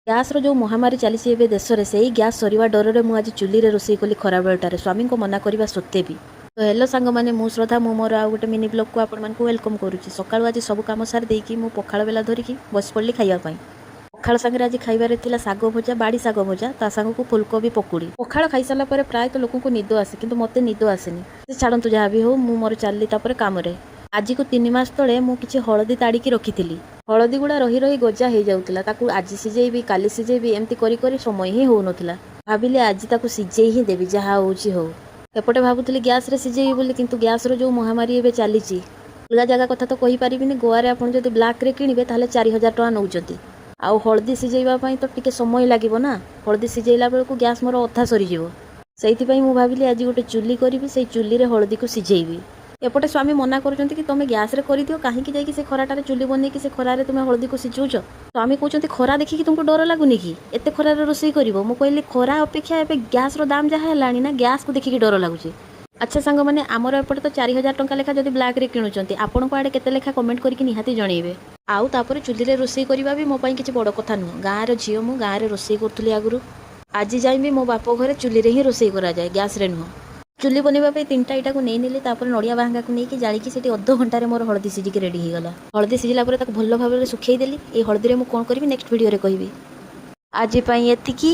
ଗ୍ୟାସ୍ର ଯେଉଁ ମହାମାରୀ ଚାଲିଛି ଏବେ ଦେଶରେ, ସେଇ ଗ୍ୟାସ୍ ସରିବା ଡରରେ ମୁଁ ଆଜି ଚୁଲିରେ ରୋଷେଇ କଲି ଖରାବେଳଟାରେ, ସ୍ୱାମୀଙ୍କ ମନା କରିବା ସତ୍ତ୍ୱେ ବି। ତ ହେଲୋ ସାଙ୍ଗମାନେ, ମୁଁ ଶ୍ରଦ୍ଧା। ମୁଁ ମୋର ଆଉ ଗୋଟେ ମିନି ବ୍ଲଗ୍କୁ ଆପଣମାନଙ୍କୁ welcome କରୁଛି। ସକାଳୁ ଆଜି ସବୁ କାମ ସାରି ଦେଇକି ମୁଁ ପଖାଳ ବେଲା ଧରିକି ବସି ପଡ଼ିଲି ଖାଇବା ପାଇଁ। ପଖାଳ ସାଙ୍ଗରେ ଆଜି ଖାଇବାରେ ଥିଲା ଶାଗ ଭଜା, ବାଡ଼ି ଶାଗ ଭଜା, ତା ସାଙ୍ଗକୁ ଫୁଲକୋବି ପକୁଡ଼ି। ପଖାଳ ଖାଇସାରିଲା ପରେ ପ୍ରାୟତଃ ଲୋକଙ୍କୁ ନିଦ ଆସେ, କିନ୍ତୁ ମୋତେ ନିଦ ଆସେନି। ସେ ଛାଡ଼ନ୍ତୁ, ଯାହା ବି ହଉ, ମୁଁ ମୋର ଚାଲିଲି ତାପରେ କାମରେ। ଆଜିକୁ 3 ମାସ ତଳେ ମୁଁ କିଛି ହଳଦୀ ତାଡ଼ିକି ରଖିଥିଲି। ହଳଦୀ ଗୁଡ଼ା ରହି ରହି ଗଜା ହେଇଯାଉଥିଲା। ତାକୁ ଆଜି ସିଝେଇବି, କାଲି ସିଝେଇବି, ଏମିତି କରି କରି ସମୟ ହିଁ ହେଉନଥିଲା। ଭାବିଲି ଆଜି ତାକୁ ସିଝେଇ ହିଁ ଦେବି, ଯାହା ହେଉଛି ହଉ। ଏପଟେ ଭାବୁଥିଲି ଗ୍ୟାସ୍ରେ ସିଝେଇବି ବୋଲି, କିନ୍ତୁ ଗ୍ୟାସ୍ର ଯେଉଁ ମହାମାରୀ ଏବେ ଚାଲିଛି, ଅଲଗା ଜାଗା କଥା ତ କହିପାରିବିନି, ଗୋଆରେ ଆପଣ ଯଦି ବ୍ଲାକ୍ରେ କିଣିବେ ତାହେଲେ 4000 ଟଙ୍କା ନେଉଛନ୍ତି। ଆଉ ହଳଦୀ ସିଝେଇବା ପାଇଁ ତ ଟିକେ ସମୟ ଲାଗିବ ନା। ହଳଦୀ ସିଝେଇଲା ବେଳକୁ ଗ୍ୟାସ୍ ମୋର ଅଧା ସରିଯିବ। ସେଇଥିପାଇଁ ମୁଁ ଭାବିଲି ଆଜି ଗୋଟେ ଚୁଲି କରିବି, ସେଇ ଚୁଲିରେ ହଳଦୀକୁ ସିଝେଇବି। ଏପଟେ ସ୍ୱାମୀ ମନା କରୁଛନ୍ତି କି ତମେ ଗ୍ୟାସ୍ରେ କରିଦିଅ, କାହିଁକି ଯାଇକି ସେ ଖରାଟାରେ ଚୁଲି ବନେଇକି ସେ ଖରାରେ ତୁମେ ହଳଦୀକୁ ସିଝଉଛ? ସ୍ୱାମୀ କହୁଛନ୍ତି, ଖରା ଦେଖିକି ତୁମକୁ ଡର ଲାଗୁନି କି? ଏତେ ଖରାରେ ରୋଷେଇ କରିବ? ମୁଁ କହିଲି, ଖରା ଅପେକ୍ଷା ଏବେ ଗ୍ୟାସ୍ର ଦାମ ଯାହା ହେଲାଣି ନା, ଗ୍ୟାସ୍କୁ ଦେଖିକି ଡର ଲାଗୁଛି। ଆଚ୍ଛା ସାଙ୍ଗମାନେ, ଆମର ଏପଟେ ତ 4000 ଟଙ୍କା ଲେଖା ଯଦି ବ୍ଲାକ୍ରେ କିଣୁଛନ୍ତି। ଆପଣଙ୍କ ଆଡ଼େ କେତେ ଲେଖା, କମେଣ୍ଟ କରିକି ନିହାତି ଜଣେଇବେ। ଆଉ ତାପରେ ଚୁଲିରେ ରୋଷେଇ କରିବା ବି ମୋ ପାଇଁ କିଛି ବଡ଼ କଥା ନୁହଁ। ଗାଁର ଝିଅ ମୁଁ, ଗାଁରେ ରୋଷେଇ କରୁଥିଲି ଆଗରୁ। ଆଜି ଯାଏଁ ବି ମୋ ବାପ ଘରେ ଚୁଲିରେ ହିଁ ରୋଷେଇ କରାଯାଏ, ଗ୍ୟାସ୍ରେ ନୁହଁ। ଚୁଲି ବନେଇବା ପାଇଁ ତିନିଟା ଇଟାକୁ ନେଇନେଲି। ତାପରେ ନଡ଼ିଆ ବାହାଙ୍ଗାକୁ ନେଇକି ଜାଳିକି ସେଠି ଅଧ ଘଣ୍ଟାରେ ମୋର ହଳଦୀ ସିଝିକି ରେଡ଼ି ହେଇଗଲା। ହଳଦୀ ସିଝିଲା ପରେ ତାକୁ ଭଲ ଭାବରେ ଶୁଖେଇ ଦେଲି। ଏଇ ହଳଦୀରେ ମୁଁ କ'ଣ କରିବି, ନେକ୍ସଟ ଭିଡ଼ିଓରେ କହିବି। ଆଜି ପାଇଁ ଏତିକି।